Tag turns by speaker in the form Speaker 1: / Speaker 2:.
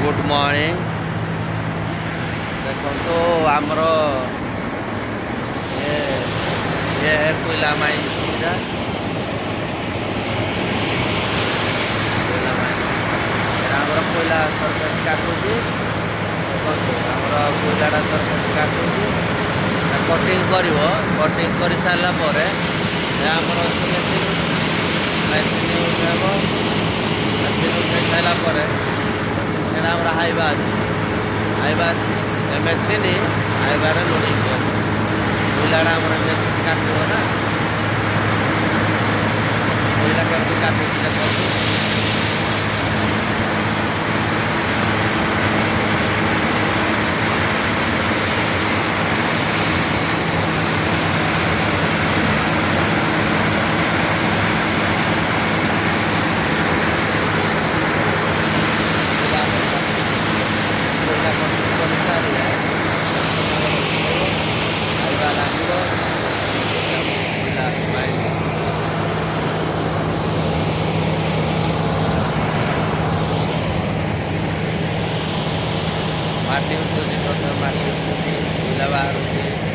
Speaker 1: Good morning. ଦେଖନ୍ତୁ, ଆମର ଇଏ ଇଏ ହେ କୋଇଲା ମାଇନ୍ସଟା। କୋଇଲା ମାଇନ୍ସ ଏଇଟା ଆମର କୋଇଲା ସରଫେସ୍ କାଟୁଛି। ଦେଖନ୍ତୁ, ଆମର କୋଇଲାଟା ସରଫେସ୍ କାଟୁଛି, କଟିଂ କରିବ। କଟିଂ କରି ସାରିଲା ପରେ ଏ ଆମର ଅଛି ମେସିନ୍, ମେସିନ୍ ଉଠେଇବ। ମେସିନ୍ ଉଠେଇ ସାରିଲା ପରେ ଏଇଟା ଆମର ହାଇବା ଅଛି, ହାଇବା ଅଛି। ଏ ମେସିନ୍ ହାଇବାରେ ଲୋଡ଼ିଂ କରିବ। କୋଇଲାଟା ଆମର ମେସିନ୍ କାଟିବ ନା। କୋଇଲା କେମିତି କାଟୁଛି ଦେଖନ୍ତୁ। କୋଇଲା ଆମର କାଟୁଛି। କୋଇଲା କଟିଂ କରିସାରିଲେ ହାଇବା ଲାଗିବ। କୋଇଲା ମାଇନ୍। ମାଟି ଉଠୁଛି, ପ୍ରଥମେ ମାଟି ଉଠୁଛି, କୋଇଲା ବାହାରୁଛି।